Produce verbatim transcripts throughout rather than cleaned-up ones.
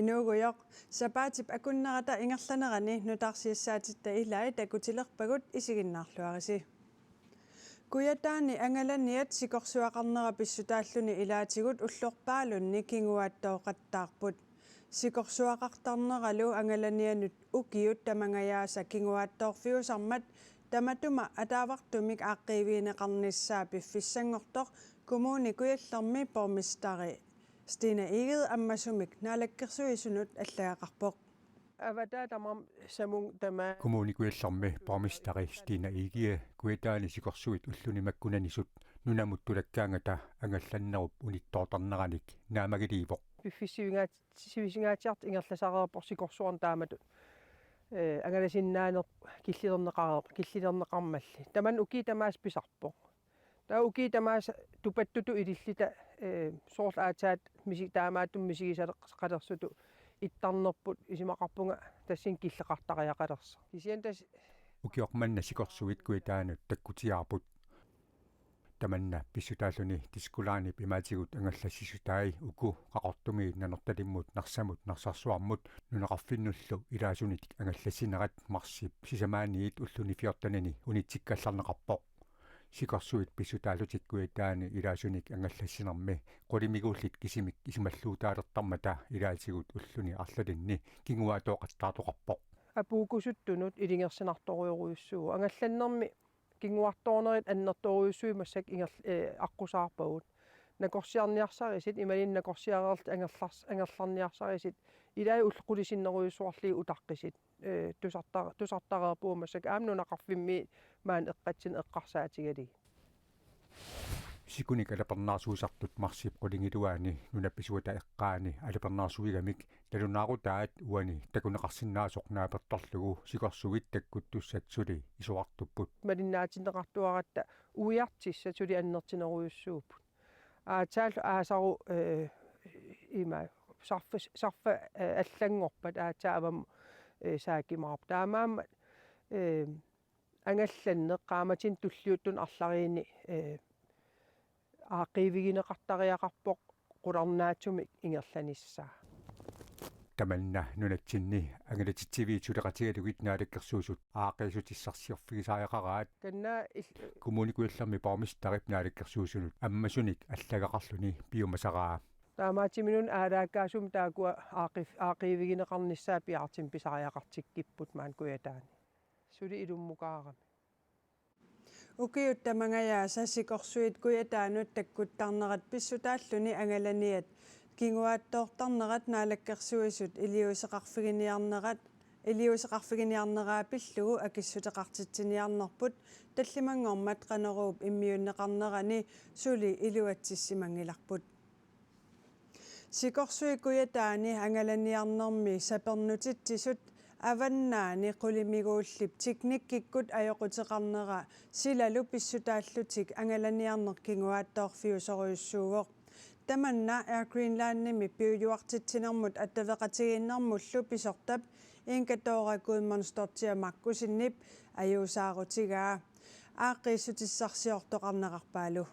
Inuugujoq, sapaatip akunnerata ingerlanerani nutaarsiassaatitta ilai takutilerpagut, isiginnaarluarisi. Kujataani angalaniat sikorsuaqarnera pissutaalluni ilaatigut ullorpaalunni kinguaattooqattaarput. Sikorsuaqartarneralu angalanianut ukiut tamangajaasa kinguaattoorfiusarmat tamatuma ataavartumik aaqqiivigineqarnissaa piffissanngortoq Kommune Kujallermi borgmesteri Stine Egede ammasumik naalakkersuisunut allagaqarpoq. Avataa tamarmi samung tamaa. Kommune Kujallermi borgmesteri Stine Egede Kujataani sikorsuit ulluni makkunanisut nunamut tulakkaangata angallannerup unittoortarneranik naammagiliivoq. Piffissap sivisingaat-, sivisingaatsiartoq ingerlasareerpoq sikorsuarneq taamatut. Ee, angalasinnaaneq killilerneqareer-, killilerneqarmalli. Tamanna ukiut tamaasa pisarpoq. Taava ukiut tamaasa tupattutut ililluta, ee, soorlu aatsaat misi-, taamaattumik misigisaqalersutut ittarnerput isumaqarpunga tassani killeqartariaqalersoq. Kisianni tassa ukioq manna sikorsuit Kujataanut takkutigaarput. Tamanna pissutaalluni Disko Linep imaatigut angallassisutai uku Qaqortumiit Nanortalimmut Narsamut Narsarsuarmut nunaqarfinnullu ilaasunitik angallassinerat marsip sisamaaniit ulluni fjortenini unitsikkallarneqarpoq. Sikorsuit pissutaallutik Kujataani ilaasunik angallassinermi qulimiguullit kisimik isumalluutaalertarmata ilaatigut ulluni arlalinni kinguaattooqattaartoqarpoq. Apuukkusuttunut ilungersunartorujorujussuuvoq. Angallannermi kinguartoornerit annertoorujussuit massakkut inger-, ee, aqqusaarpagut. Nakorsiarniarsarisut, imaluunniit nakorsiareerlutik angerlars-, angerlarniarsarisut, ilai ullut qulit sinnerujussuarlugit utaqqisoq. Ee, tusarta-, tusartareerpugut massakkut aamma nunaqarfimmi maani eqqatsineq eqqarsaatigalugit. Sikunik alapernaarsuisartut marsip qulingiluaani nunap isuata eqqaani alapernaarsuigamik nalunaaqutaat uani takuneqarsinnaasoq naapertorlugu sikorsuit takkuttussat suli isorartupput. Malinnaatinneqartuaratta uiartussat suli annertunerujussuupput. Aatsaallu aasaru, ee, ima sarfa-, sarfa-, ee, allanngorpat aatsaat avammut, ee, saakimaarpoq. Taamaammat, ee, angallanneq qaammatini tulliuttuni arlariinni, ee, aaqqiivigineqartariaqarpoq qularnaatsumik ingerlanissaa. Tamanna nunatsinni angalatitsiviit suleqatigalugit Naalakkersuisut aaqqiissutissarsiorfigisariaqaraat. Kanna il- Kommune Kujallermi borgmesterip Naalakkersuisunut ammasunik allagaqarluni piumasaraa. Taamaattumik aalaakkaasumik taakkua aaqqi-, aaqqiivigineqarnissaat piaartumik pisariaqartikkupput maani Kujataani. Suli ilummukaarami. Ukiut tamangajaasa sikorsuit Kujataanut takkuttarnerat pissutaalluni angalaniat kinguaattoortarnerat Naalakkersuisut iliuuseqarfiginiarnerat, iliuuseqarfiginiarneraa pillugu akissuteqartitsiniarnerput tallimanngormat Qanoruup immiunneqarnerani suli iluatsissimanngilarput. Sikorsuit Kujataani angalaniarnermi sapernutitsisut avannaani qulimiguullip teknikkikkut ajoquteqarnera silalu pissutaallutik angalaniarneq kinguaattoorfiusorujussuuvoq. Tamanna Air Greenlandimi piujuartitsinermut attaveqatigiinnermullu pisortap Inga Dora Gudmundsdóttir Markussenip ajuusaarutigaa aaqqiissutissarsiortoqarnerarpaalu.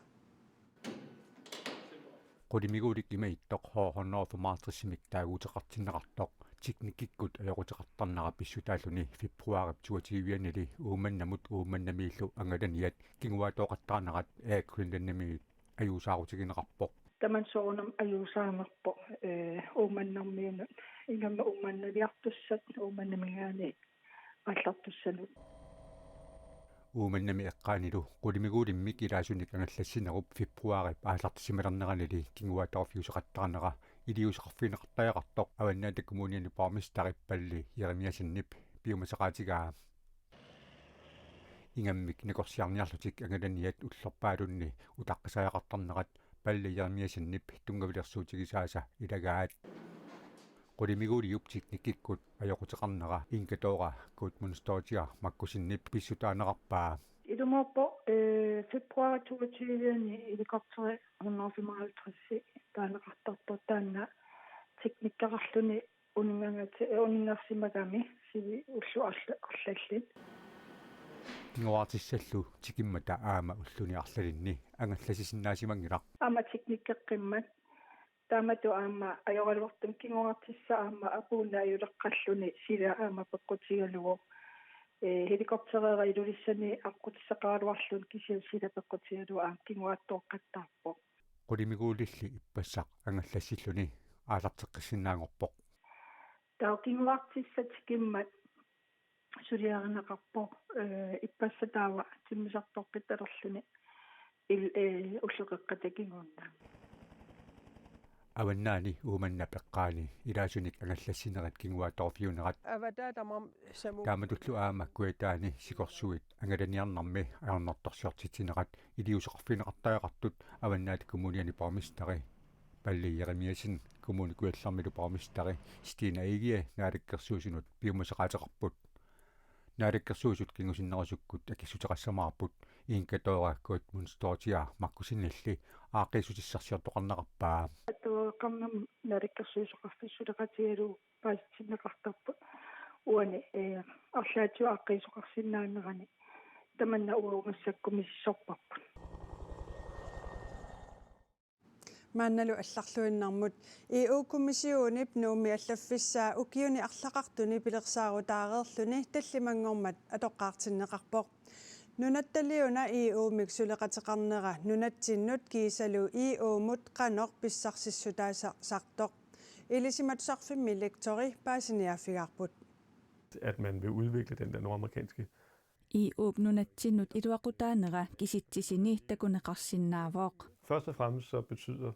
Qulimiguulik ima ittoq H H hundrede og femoghalvtreds-imik taaguuteqartinneqartoq teknikkikkut ajoquteqartarnera pissutaalluni februaarip toogtyve-anili Uummannamut Uummannamiillu angalaniat kinguaattooqattaarnerat Air Greenlandimiit ajuusaarutigineqarpoq. Tamanna soorunami ajuusaarnerpoq, ee, Uummannarmiunut, ingammik Uummannaliartussat Uummannaminngaanniit aallartussanut. Uummannami eqqaanilu qulimiguulimmik ilaasunik angallassinerup februaarip aallartissimalerneranili kinguaattoorfiuseqattaarnera iliuuseqarfigineqartariaqartoq Avannaata Kommuniani borgmesterip Palle Jeremiassenip piumasaqaatigaa. Ingammik nakorsiarniarlutik angalaniat ullorpaalunni utaqqisariaqartarnerat Palle Jeremiassenip tunngavilersuutigisaasa ilagaat. Qulimiguuliup teknikkikkut ajoquteqarnera Inga Dora Gudmundsdóttir Markussenip pissutaanerarpaa. Ilumoorpoq, ee, februar toogtyve-ani helikopteri hundrede og femoghalvtreds taaneqartartoq, taanna teknikkeqarluni uninngangati-, ee, uninngarsimagami sivisuullu arla-, arlallit. Kinguartissallu tikimmata aamma ulluni arlalinni angallassisinnaasimanngilaq. Aamma teknikkeqqimmat Taamatut aamma ajoraluartumik kinguartissaq aamma apuunneq ajuleqqalluni sila aamma peqqutigalugu. Ee, helikoptereera Ilulissani aqqutissaqaraluarluni kisianni sila peqqutigalugu aamma kinguaattooqqattaarpoq. Qulimiguulilli ippassaq angallassilluni aallarteqqissinnaanngorpoq. Taava kinguartissat tikimmat suliarineqarpoq, ee, ippassaq taava timmisartoqqittalerluni il-, ee, ulloqeqqata kinguunnaaq. Avannaani Uummannap eqqaani ilaasunik angallassinerit kinguaattoorfiunerat. Avataa tamam samu. Taamatullu aamma Kujataani sikorsuit angalaniarnermi ajornartorsiortitsinerat iliuuseqarfigineqartariaqartut Avannaata Kommuniani borgmesteri Palle Jeremiassen, Kommune Kujallermilu borgmesteri Stine Egede Naalakkersuisunut piumasaqaateqarput. Naalakkersuisut kingusinnerusukkut akissuteqassamaarput, Inger Dora Guðmundsdóttir Markussenilli aaqqiissutissarsiortoqarnerarpaa. Atuaqarnam Naalakkersuisoqarfik suleqatigalugu paasitinneqartarput. Uani, ee, arlaatigut aaqqiisoqarsinnaanerani tamanna uagut massakkut misissorparput. Maannalu allarluinnarmut. E U-kommissionip Nuummi allaffissaa ukiuni arlaqartuni pilersaarutaareerluni tallimanngormat atoqqaartinneqarpoq. Nunatta liuna E U-mik suleqateqarnera nunatsinnut kiisalu E U-mut qanoq pissarsissutaasartoq. Ilisimatusarfimmi lektori paasiniaaffigaarput. At man vil udvikle den der nordamerikanske E U-p nunatsinnut iluaqutaanera kisitsisini takuneqarsinnaavoq. Først og fremmest så betyder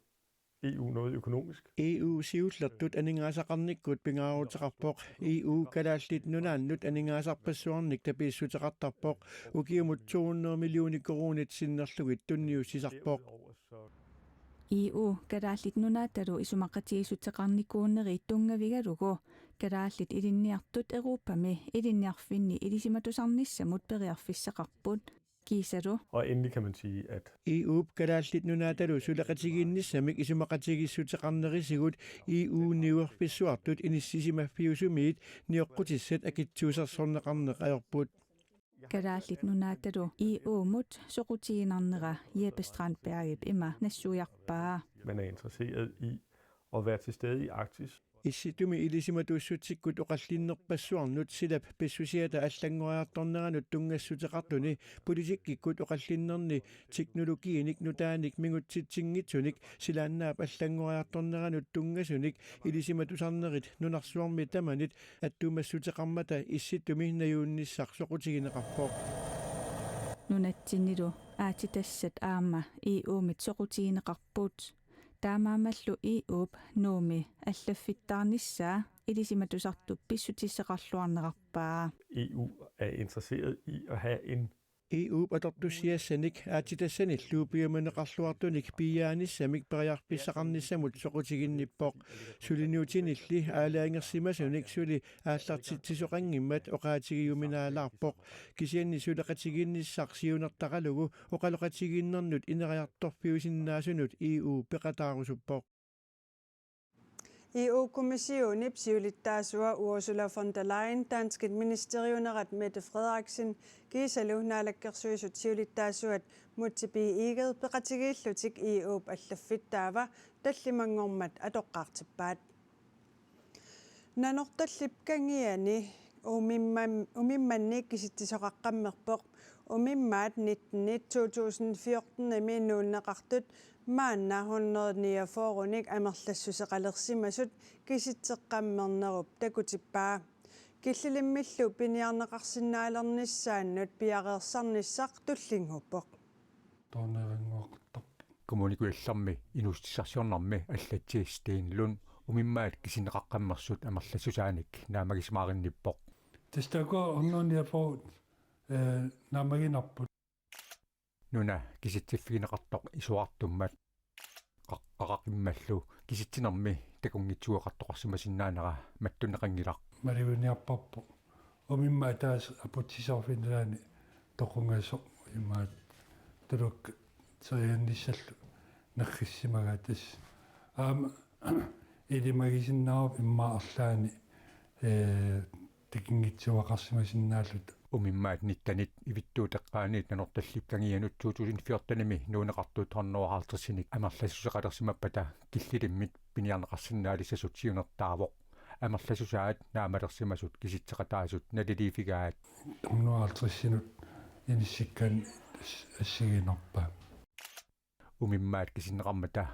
E U noget økonomisk. E U siullertut aningaasaqarnikkut pingaaruteqarpoq. E U Kalaallit Nunaannut aningaasarpassuarnik tapiissuteqartarpoq. Ukiumut to hundrede millioner koruunit sinnerlugit tunniussisarpoq. E U Kalaallit Nunaatalu isumaqatigiissuteqarnikuuneri tunngavigalugu kalaallit ilinniartut Europami ilinniarfinni ilisimatusarnissamut periarfissaqarput. Kiisalu. Og endelig kan man sige, at E U-p Kalaallit Nunaatalu suleqatigiinnissamik isumaqatigiissuteqarnerisigut E U niuerfissuartut inissisimaffiusumiit nioqqutissat akitsuusersorneqarneq ajorput. Kalaallit Nunaatalu E U-mut soqutiginarnera Jeppe Strandbergip ima nassuiarpaa. Man er interesseret i at være til stede i Arktis. Issittumi ilisimatuussutsikkut oqallinnerpassuarnut silap pissusiata allanngoriartorneranut tunngassuteqartuni politikkikkut oqallinnerni teknologiinik nutaanik mingutsitsinngitsunik silaannaap allanngoriartorneranut tunngasunik ilisimatusarnerit nunarsuarmi tamanit attuumassuteqarmata Issittumi najuunnissaq soqutigineqarpoq. Nunatsinnilu aatsitassat aamma E U-mit soqutigineqarput. Taamaammallu E U-p Nuummi allaffittaarnissaa ilisimatusartup pissutissaqarluarnerarpaa. E U er interesseret i at have en E U-p atortussiassanik aatsitassanillu piumaneqarluartunik piiaanissamik periarfissaqarnissamut soqutiginnippoq. Suliniutinilli aalajangersimasunik suli aallartitsisoqanngimmat oqaatigiuminaalaarpoq. Kisianni suleqatigiinnissaq siunertaralugu oqaloqatigiinnernut ineriartorfiusinnaasunut E U peqataarusuppoq. E U-kommissionip siulittaasua Ursula von der Leyen, danskit ministeriunerat Mette Frederiksen kiisalu Naalakkersuisut siulittaasuat Múte B. Egede peqatigiillutik E U-p allaffittaava tallimanngormat atoqqaartippaat. Nanortallip kangiani umimman-, umimmanni kisitsisoqaqqammerpoq. Umimmaat nitten-it to tusind fjorten-imi nuunneqartut maanna hundrede niogfyrre-nik amerlassuseqalersimasut kisitseqqammernerup takutippaa. Killilimmillu piniarneqarsinnaalernissaannut piareersarnissaq tullinnguuppoq. Toorneerannguaqartarpoq. Kommune Kujallermi inuussutissarsiornermi allatsi Sten Lund umimmaat kisitsisoqaqqammersut amerlassusaanik naammagisimaarinnipput. Tassa taakku hundrede niogfyrre, øh, naammaginarput. Nuna kisitsiffigineqartoq isorartummat qaqqaqimmallu kisitsinermi takunngitsuueqartoqarsimasinnaanera mattunneqanngilaq. Maluginiarparput. Umimmaat ataaseq aputsisoorfinnalaani toqungasoq imaat tuluk teriannissallu nerrissimagaat tassa. Aamma ilimagisinnaavarput immaqa arlaanni, ee, takunngitsuueqarsimasinnaalluta Umimmaat nittenit ivittuuteqqaaniit Nanortallip Kangianut to tusind fjortenimi nuunneqartut hundrede og halvtredsinik amerlassuseqalersimappata killilimmik piniarneqarsinnaalissasut siunertaavoq. Amerlassusaat naammalersimasut kisitseqataasut naliliiffigaat. Hundrede og halvtredsinut inissikkaanni assigiinnarpaa. Umimmaat kisinneqarmata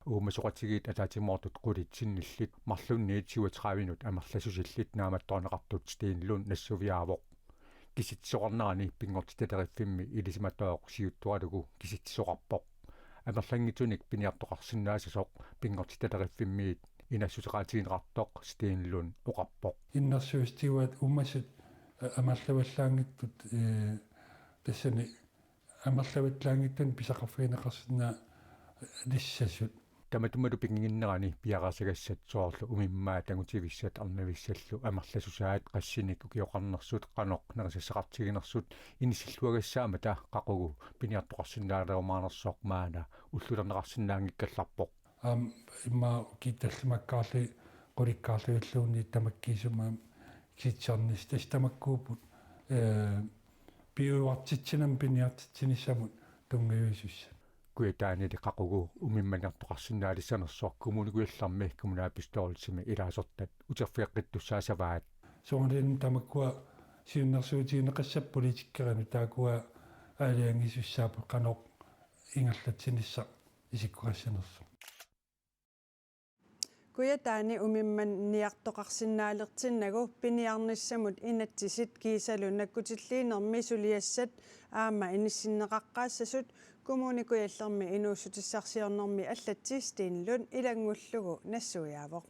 uumasoqatigiit ataatsimoortut qulit sinnillit marlunniit syvogtredivenut amerlassusillit naammattoorneqartut Sten Lund nassuiaavoq. Kisitsisoqarnerani Pinngortitaleriffimmi ilisimatooq siuttoralugu kisitsisoqarpoq. Amerlanngitsunik piniartoqarsinnaassasoq Pinngortitaleriffimmiit inassuseqaatigineqartoq Sten Lund oqarpoq. Innersuussutigaat uumasut, eh, amerlavallaanngitsut, eh, tassani amerlavallaanngitsunik pisaqarfigineqarsinnaanissasut. Tamatuma piginnginnerani piareersagassat soorlu umimmaat angutivissat arnavissallu amerlassusaat qassinik ukioqarnersut qanoq nerisassaqartiginersut inissilluagassaammata qaqugu piniartoqarsinnaallerumaanersoq maanna ullulerneqarsinnaanngikkallarpoq. Aamma immaqa ukiut tallimakkaarlugit qulikkaarlugilluunniit tamakkiisumik kisitsisarnissat tassa tamakkuupput, eh, piujuartitsinamik piniartitsinissamut tunngaviusussat. Kujataanili qaqugu umimmaniartoqarsinnaalissanersoq Kommune Kujallermi kommunalbestyrelsimi ilaasortat uterfigeqqittussaassavaat. Soorunami tamakkua siunnersuutigineqassapput politikerinut, taakkua aalajangisussaapput qanoq ingerlatsinissaq isikkoqassanersoq. Kujataani umimmaniartoqarsinnaalertinnagu piniarnissamut inatsisit kiisalu nakkutilliinermi suliassat aamma inissinneqaqqaassasut Kommune Kujallermi inuussutissarsiornermi allatsi Sten Lund ilanngullugu nassuiaavoq.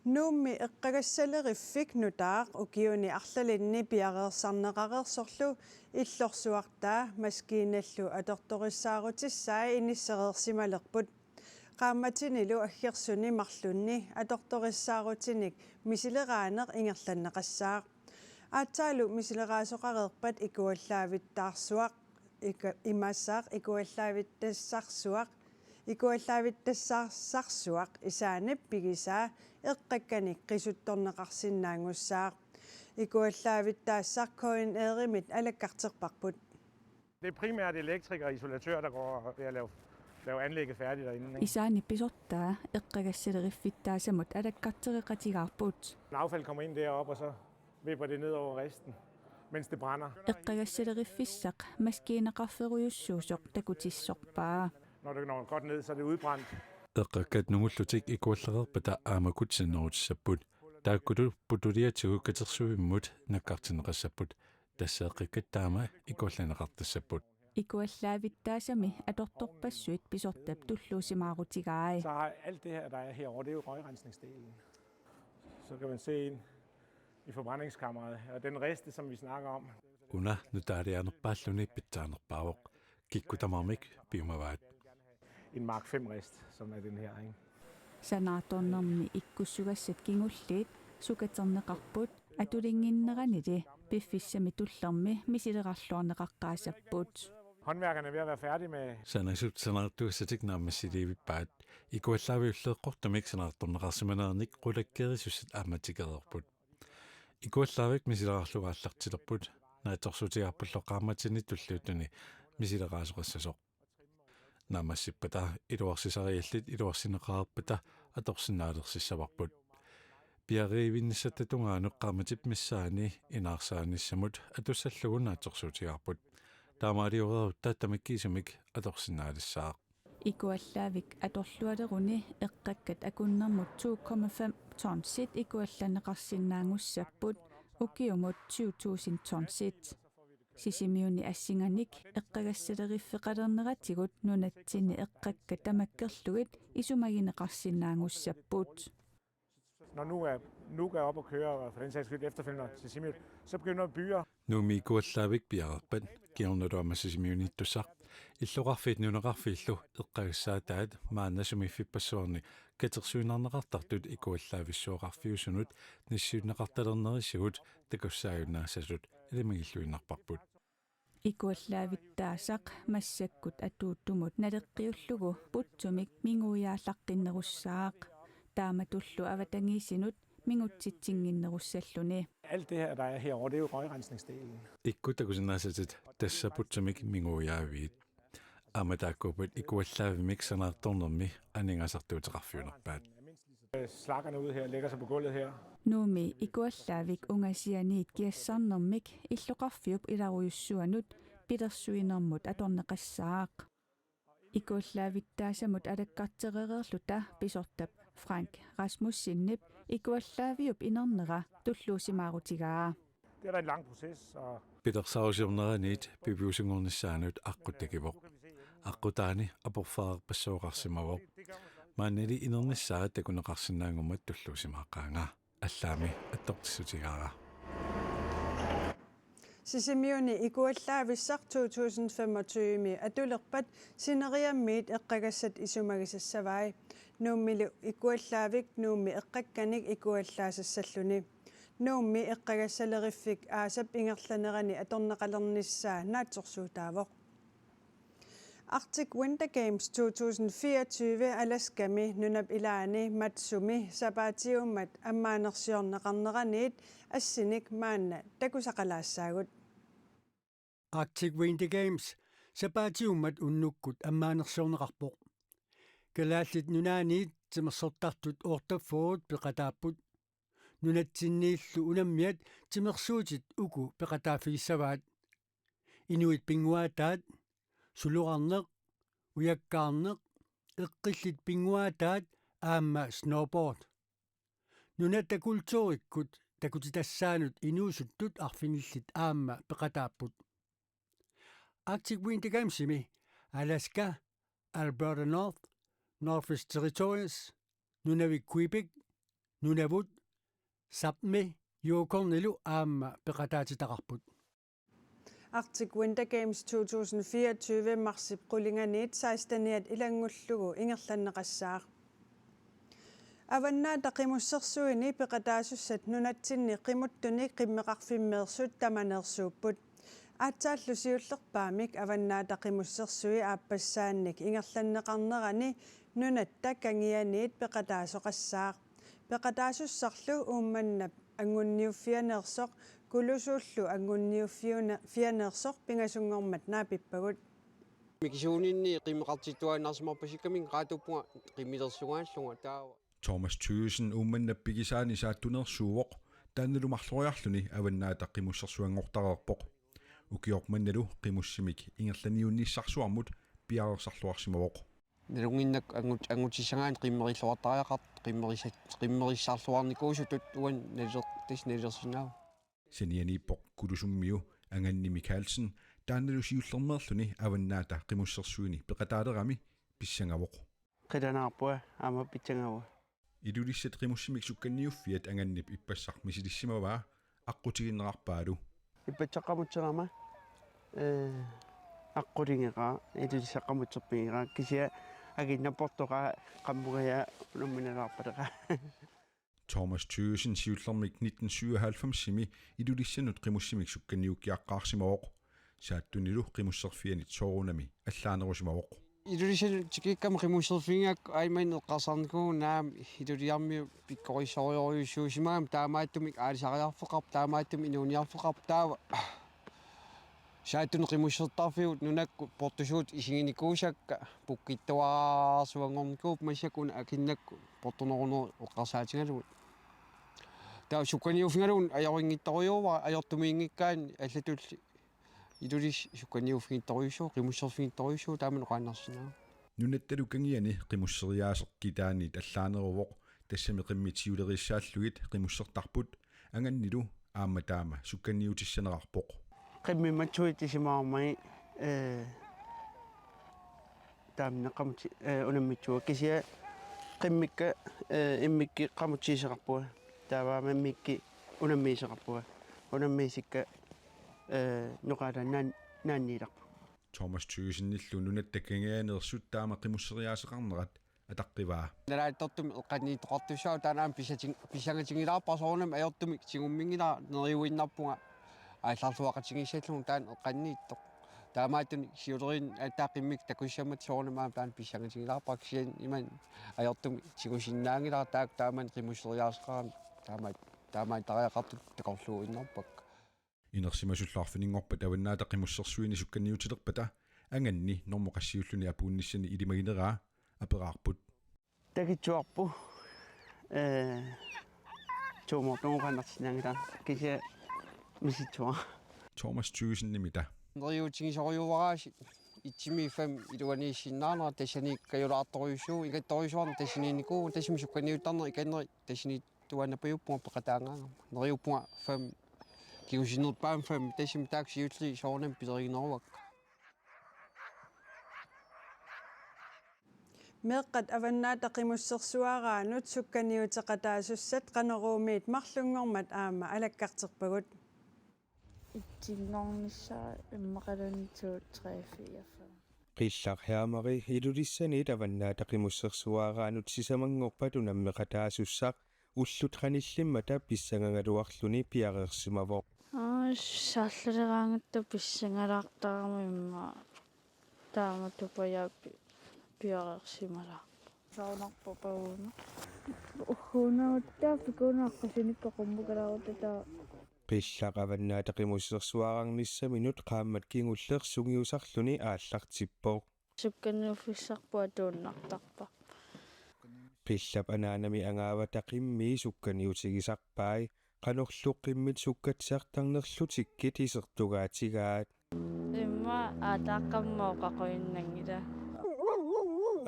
Nuummi eqqagassaleriffik nutaaq ukiuni arlalinni piareersarneqareersorlu illorsuartaa maskiinallu atortorissaarutissai inissereersimalerput. Qaammatinilu aggersuni marlunni atortorissaarutinik misileraaneq ingerlanneqassaaq. Aatsaalu misileraasoqareerpat ikuallaavittaarsuaq, ika-, imaassaaq ikuallaavittassarsuaq, ikuallaavittassarsuaq Isaanip pigisaa eqqakkanik qisuttorneqarsinnaanngussaaq. Ikuallaavittaassaq K N R-imit alakkarterparput. Det er primært elektrikere og installatører, der går ved at lave, lave anlægget færdigt derinde, ikke? Isaanip pisortaa eqqagassaleriffittaasamut alakkartereqatigaarput. Affald kommer ind deroppe, og så vipper det ned over risten, mens det brænder. Eqqagassaleriffissaq maskiinaqarferujussuusoq takutissorpaa. Når det når godt ned, så er det udbrændt. Eqqakkat nungullutik ikuallareerpata aamma kutsinerutissapput. Taakkulu putuliatigut katersuimmut nakkartinneqassapput. Tassa eqqakkat taama ikuallaneqartassapput. Ikuallaavittaasami atortorpassuit pisortap tulluusimaarutigai. Så har alt det her, der er herovre, det er jo røgrensningsdelen. Så kan man se ind i forbrændingskammeret, og den riste, som vi snakker om. Una nutaalianerpaalluni pitsaanerpaavoq. Kikkut tamarmik piumavaat. En Mark fem rist, som er den her, ikke? Sanaartornermi ikkussugassat kingulliit sukaterneqarput, atulinnginneranili piffissami tullermi misilerarluarneqaqqaassapput. Håndværkerne er ved at være færdige med. Sanasut sanaartugassatik naammassiliivippaat. Ikuallaaviullu eqqortumik sanaartorneqarsimanerannik qulakkeerisussat aamma tikereerput. Ikuallaavik misilerarlugu aallartilerput. Naatsorsuutigaarpullu qaammatini tulliuttuni misileraasoqassasoq. Naammassippata iluarsisariallit iluarsineqareerpata atorsinnaalersissavarput. Piareerivinnissatta tungaanut qaammatip missaani inaarsaanissamut atussallugu naatsorsuutigaarput. Taamaalioreerutta tamakkiisumik atorsinnaalissaaq. Ikuallaavik atorlualeruni eqqakkat akunnermut to komma fem tonsit ikuallanneqarsinnaanngussapput, ukiumut tyve tusind tonsit. Sisimiuni assinganik eqqagassaleriffeqalerneratigut nunatsinni eqqakkat tamakkerlugit isumagineqarsinnaanngussapput. Når nu er, nu er op at køre, og for den sags skyld efterfølgende til Sisimiut, så begynder byer. Nuummi ikuallaavik piareerpat, kingornalu aamma Sisimiuniittussaq, illoqarfiit nunaqarfiillu eqqagassaataat maanna sumiiffippassuarni katersuinnarneqartartut ikuallaavissuaqarfiusunut nassiunneqartalernerisigut takussaajunnaasasut ilimagilluinnarparput. Ikuallaavittaasaq massakkut atuuttumut naleqqiullugu putsumik minguiaallaqqinnerussaaq. Taamatullu avatangiisinut mingutsitsinnginnerussalluni. Alt det her, der er herovre, det er jo røgrensningsdelen. Ikkut takusinnaasatit tassa putsumik minguiaavit. Aamma taakkuupput ikuallaavimmi sanaartornermi aningaasartuuteqarfiunerpaat. Øh, Slakkerne ude her lægger sig på gulvet her. Nuummi ikuallaavik ungasianiit kiassarnermik illoqarfiup ilarujussuanut pilersuinermut atorneqassaaq. Ikuallaavittaasamut alakkarterereerluta pisortap Frank Rasmussenip ikuallaaviup inernera tulluusimaarutigaa. Det er der en lang proces, og Pilersaarusiorneraniit piviusunngornissaanut aqqut takivoq. Aqqutaani aporfeqarpassuaqarsimavoq. Maannali inernissaa takuneqarsinnaanngormat tulluusimaaqaanga. Allaammi attortissutigaara. Sisimiuni ikuallaavissaq to tusind femogtyve atulerpat sineriammiit eqqagassat isumagisassavai. Nuummilu ikuallaavik Nuummi eqqakkanik ikuallaasassalluni. Nuummi eqqagassaleriffik aasap ingerlanerani atorneqalernissaa naatsorsuutaavoq. Arctic Winter Games to tusind fireogtyve Alaskami nunap ilaani Matsumi sapaatiummat ammaanersiorneqarneraniit assinik maanna takusaqalaassaagut. Arctic Winter Games sapaatiummat unnukkut ammaanersiorneqarpoq. Kalaallit Nunaanniit timersortartut otteogfyrre peqataapput. Nunatsinniillu unammiat timersuutit uku peqataaffigissavaat: inuit pinnguaataat, suloqarneq, ujakkaarneq, eqqillit pinnguaataat aamma snowboard. Nunatta kulturikkut takutitassaanut inuusuttut arfinillit aamma peqataapput. Arctic Winter Gamesimi Alaska, Alberta North, Northwest Territories, Nunavik Quebec, Nunavut, Sápmi Yukonnilu aamma peqataatitaqarput. Arctic Winter Games to tusind fireogtyve marsip qulinganiit seksteniat ilanngullugu ingerlanneqassaaq. Avannaata Qimussersuini peqataasussat nunatsinni qimuttunik qimmeqarfimmeersut tamaneersuupput. Aatsaallu siullerpaamik Avannaata Qimussersui aappassaannik ingerlanneqarnerani nunatta kangianiit peqataasoqassaaq. Peqataasussarlu Uummannap anguniuffianeersoq Kulusuullu anguniuffianeersoq pingasunngormat naapippagut. Mikisuuninni qimmeqartittuaannarsimarpasikkamik qaatuppunga qimmilersugaallunga taava. Thomas Thygesen Uummannap pigisaani saattuneersuuvoq, taannalu marloriarluni Avannaata Qimussersuanngortareerpoq. Ukioq mannalu qimussimik ingerlaniunnissarsuarmut piareersarluarsimavoq. Nalunnginnakku angut-, angutissagaanni qimmerilluartariaqartut qimmerissat-, qimmerissarluarnikuusutut uani naliler-, tassa nalilersinnaavoq. Sanianiippoq Kulusummiu Anganni Mikaelsen, taannalu siullermeerluni Avannaata Qimussersuini peqataalerami pissangavoq. Qilanaarpunga aamma pitsangavunga. Ilulissat qimussimik sukkanniuffiat Angannip ippassaq misilissimavaa aqqutigineqarpaalu. Ippassaq qamutserama, ee, aqquligeqaaq, Ilulissat qamutserfigeqaaq, kisianni akinnapportoqaaq qammugajaa unamminalaarpaleqaaq. Thomas Thygesen siullermik nitten syvoghalvfemsimi Ilulissanut qimussimik sukkanniukkiaqqaarsimavoq. Saattunilu qimusserfianit soorunami allaanerusimavoq. Ilulissanut tikikkama qimusserfigigakku aamma eqqarsarnikuuvugut naamik Iluliarmiut pikkorissorujussuusimagami, taamaattumik aalisariarfeqarpoq, taamaattumik inuuniarfeqarpoq, taava saattuni qimussertarfigut nunakkut portusuut isiginikuusakka pukkittuararsuanngornikuupput, massakkut una akinnakku portunerunerup eqqarsaatigalugu. Taava sukkanniuffigalugu ajorinngitsorujuuara, ajortumiinngikkaanni allatulli Ilulissi sukkanniuffigittorujussuuvoq, qimusserfigittorujussuuvoq, taama oqaannarsinnaavoq. Nunattalu kangiani qimusseriaaseq kitaaniit allaaneruvoq, tassami qimmit siuleriissaallugit qimussertarput, Angannilu aamma taama sukkanniutissanerarpoq. Qimmit matsuit isimaarmagit, ee, taamna qamuti-, ee, unammitsuupput, kisianni qimmikka, ee, immikkut qamutsiisoqarpunga, taava aamma immikkut unammiisoqarpunga, unammiisikka, ee, noqaata naan-, naanniilerpunga. Thomas Thygesenillu nunatta kangianeersut taama qimusseriaaseqarnerat ataqqivaa. Nalaattortumik eqqanniittoqartussaavoq, taanna aamma pissatin-, pissangatigilaarpara, soorunami ajortumik tigumminngilara, neriuinnarpunga aallarluaqatigiissallugu taanna eqqanniittoq. Taamaattunik siuleriinni aatsaat qimmikka takussammatta soorunami aamma taanna pissangatigilaarpara, kisianni imannak ajortumik tigusinnaanngilara, taakku taamani qimusseriaaseqarami taamaat. Taamaattariaqartut takorluuinnarpakka. Inersimasullu arfininngorpat Avannaata Qimussersuini sukkaniutilerpata anganni normu qassiulluni apuunnissani ilimagineraa aperaarput. Takitsuarpu. Eh, tuumortuuqannarsinnaanngilaq kisianni misissuara. Thomas Thygesen imita. Neriuutigisorujuaraasi itsimi fem iluaniissinnaanera tassani kajulaartorujussuuvoq, igattorujussuarnik tassaniinnikuuvoq, tassami sukkaniuttarneq ikannerit tassani tuaannapajuppunga peqataagaangama. Neriuppunga fem, kingusinnerpaamik fem, tassami taakku siulliit soorunami pilerigineruakka. Meeqqat Avannaata Qimussersuaraanut sukkaniuteqataasussat Qanoruumiit marlunngormat aamma alakkarterpagut. Itsinngornissaa immaqaluunniit to, tre, fire, fem. Qillaq Hermeri Ilulissaniit Avannaata Qimussersuaraanut sisamanngorpat unammeqataasussaq ullut qanillimmata pissangagaluarluni piareersimavoq. Aa, saalleraangatta pissangalaartarami immaqa. Taamatut pajaapi piareersimalaarpoq. Saunarpoq pauna. Uhhuunautta pikunaqqasinikka qummukalaarutta. Qillaq Avannaata Qimussersuararnissaminut qaammat kingulleq sungiusarluni aallartippoq. Sukkaniuffissarput atuinnartarparput. Qillap anaanami angaavata qimmii sukkaniutigisarpai, qanorlu qimmit sukkatsisartarnerlutikkit isertugaatigaat. Immaqa aataaqqamma oqaquinnanngilaq.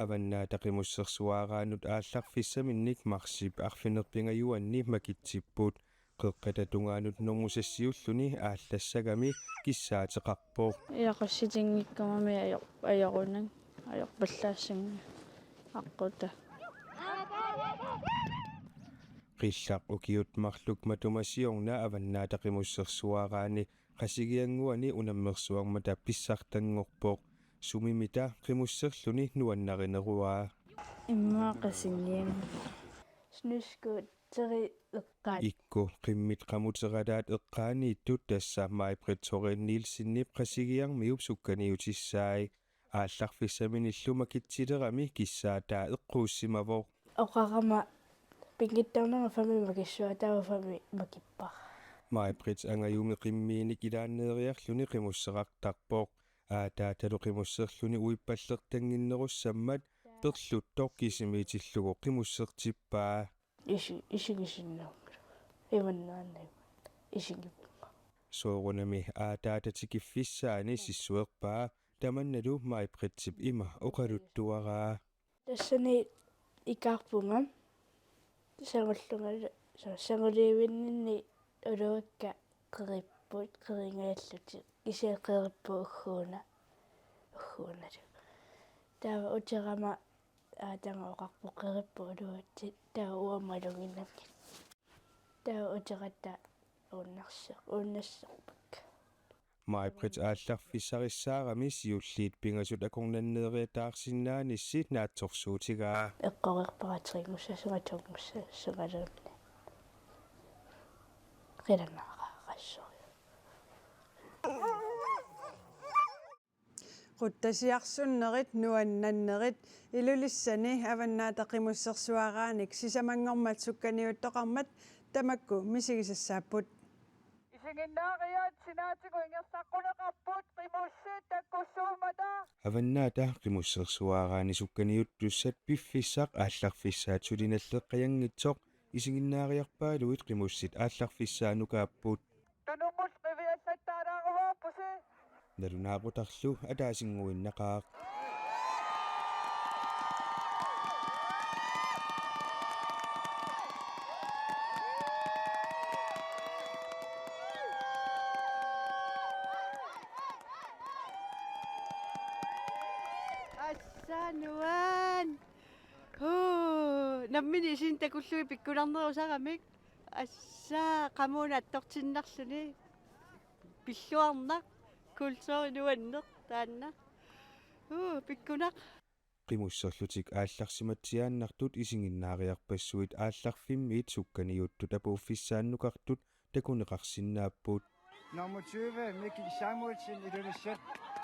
Avannaata Qimussersuaraanut aallarfissaminnik marsip arfineq-pingajuanni makitsipput. Qeqqata tungaanut normu sassiulluni aallassagami kissaateqarpoq. Ilaqutariinngikkama ajor-, ajorunanngilaq, ajorpallaassanngilaq aqqutaa. Qillaq ukiut marluk matuma siorna Avannaata Qimussersuaraani Qasigiannguani unammersuarmata pissartanngorpoq. Sumimita qimusserluni nuannarineruaa. Immaqa Qasigiannguaq. Snescooter. Teri eqqaat. Ikku qimmit qamuteralaat eqqaaniittut, tassa Maj-Britt Thorén Nielsenip Qasigiarmiup sukkaniutissaai. Aallarfissaminillu makitsilerami kissaataa eqquussimavoq. Oqarama pinngitsoornanga fami makissuaa, taava fami makippara. Maj-Britt angajumi qimmiinik ilaanneeriarluni qimusserartarpoq. Aataatalu qimusserluni uippallertannginnerussammat perluttoq kisimiitillugu qimussertippaa. Isi-, isigisinnaanngilaq. Imannaannaanngilaq. Isigivunga. Soorunami aataata tikiffissaani sissuerpaa, tamannalu Maj-Brittip ima oqaluttuaraa. Tassani ikaarpunga. Sangullunga, sa-, sanguliivinninni uluakka qeripput, qeringajallutik. Kisianni qeripput ugguuna. Ugguunalu. Taava uterama aatama oqarpoq qeripput uluatsit, taava uanga maluginnanngilanga. Taava uteratta uunnasse-, uunnasserpakka. Maj-Britt aallarfissarissaarami siulliit pingasut akornanneeriataarsinnaanissi naatsorsuutigaa. Eqqorerpara trinngussasunga, tonngussasungaluunniit. Qilanaaqaqqassorujuk. Quttasiarsunnerit nuannannerit Ilulissani Avannaata Qimussersuaraanik sisamanngormat sukkaniuttoqarmat tamakku misigisassaapput. Isiginnaariaat sinaatigut ingerlaqquneqarput, qimussit takkussuummata. Avannaata Qimussersuaraani sukkaniuttussat piffissaq aallarfissaat suli nalleqqajanngitsoq isiginnaariarpaaluit qimussit aallarfissaanukaapput. Tunummut qiviallattaalaarumaarpusi. Nalunaaqutarlu ataasinnguinnaqaaq. Assa nuan. Huu, nammineq isinnik takullugit pikkunarnerusaramik. Assa, qamuuna attortinnarluni. Pilluarnaq, kulturi nuanneq taanna. Huu, pikkunaq. Qimusserlutik aallarsimatsiaannartut isiginnaariarpassuit aallarfimmiit sukkaniuttut apuuffissaannukartut takuneqarsinnaapput. Nummer tyve, Mikkel Samuelsen, Ilulissat.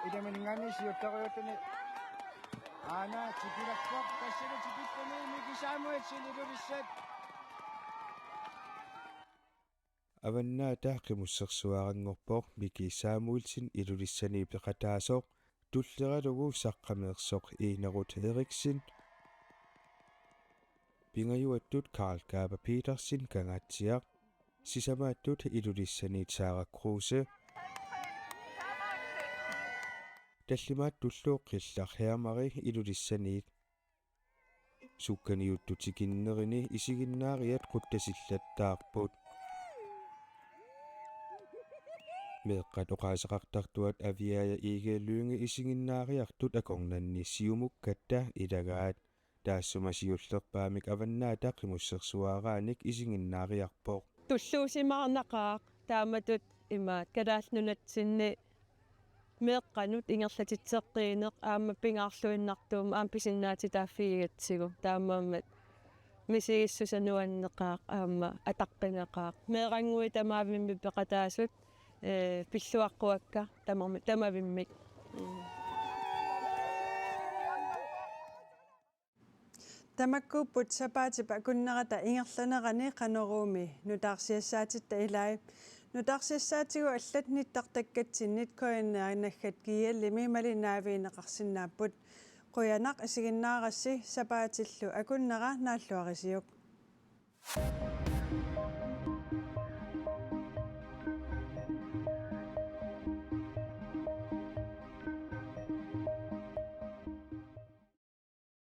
Ilaminingaanniit siuttarujuttuni. Aana, tikilerpoq, tassani tikippuni, Mikkel Samuelsen, Ilulissat. Avannaata Qimussersuaranngorpoq Miki Samuelsen Ilulissani peqataasoq, tulleralugu Saqqameersoq Iinerut Eriksen, pingajuattut Karl Gabe Petersen Kangaatsiaq, sisamaattut Ilulissaniit Sara Kruse, tallimaattullu Qillaq Hermari Ilulissaniit. Sukkaniuttut tikinnerini isiginnaariat quttasillattaarput. Meeqqat oqaaseqartartuat Aviaja Egede Lynge isiginnaariartut akornanni siumukkatta ilagaat. Taassuma siullerpaamik Avannaata Qimussersuaraanik isiginnaariarpoq. Tulluusimaarnaqaaq taamatut imaat Kalaallit Nunatsinni meeqqanut ingerlatitseqqiineq aamma pingaarluinnartuummat aamma pisinnaatitaaffigigatsigu, taamaammat misigissuseq nuanneqaaq aamma ataqqinaqaaq. Meerannguit tamavimmik peqataasut, ee, pilluaqquakka tamami-, tamavimmik. Mm. Tamakkuupput sapaatip akunnerata ingerlanerani Qanoruumi nutaarsiassaatitta ilai. Nutaarsiassaatigut allat nittartakkatsinnit K N R naggat G L-imi malinnaavigineqarsinnaapput. Qujanaq isiginnaarassi, sapaatillu akunnera naalluarisiuk.